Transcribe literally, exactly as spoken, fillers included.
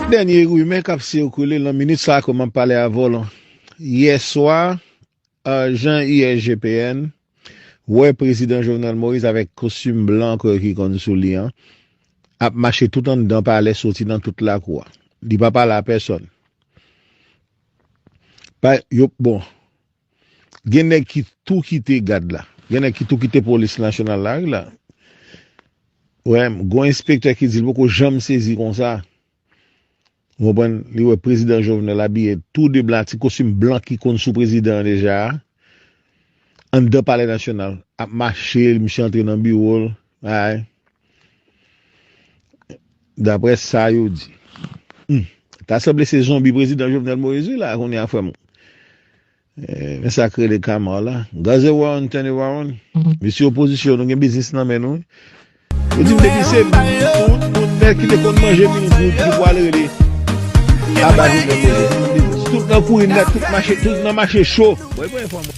Dènye rimè k ap sikile nan minit sa a, kòm m ap pale avè w lan. Yè swa, ajan I S G P N wè prezidan Jovenel Moïse avèk kostim blan ki konn sou li an, ap mache tout anndan palè, soti nan tout lakou a. Li pa pale a pèsòn. Pa, yo, bon, gen nèg ki tou kite gad la. Gen nèg ki tou kite polis nasyonal la, wi, la. Wè, gon enspektè ki di l poko janm sezi konsa. Ou konprann? Li wè prezidan Jovenel abiye tou de blan, ti kostim blan ki konn sou prezidan an deja a. Anndan palè nasyonal, ap mache, misye antre nan biwo l. Ay. Daprè sa yo di. Hmm. Ta sanble se zonbi prezidan Jovenel Moïse, wi, la, kounye a, frè m. Eh, men sa k rele Kamala. Gaze Warren, tande Warren. Mesye opozisyon, nou gen biznis nan men nou. Yo di m depi se tout moun nèg ki te konn manje mil goud ki pral rele. Aba Jovenel Moïse. Tout nan kouri nèt, tout mache, tout nan mache cho. Bon, bon, enfòm.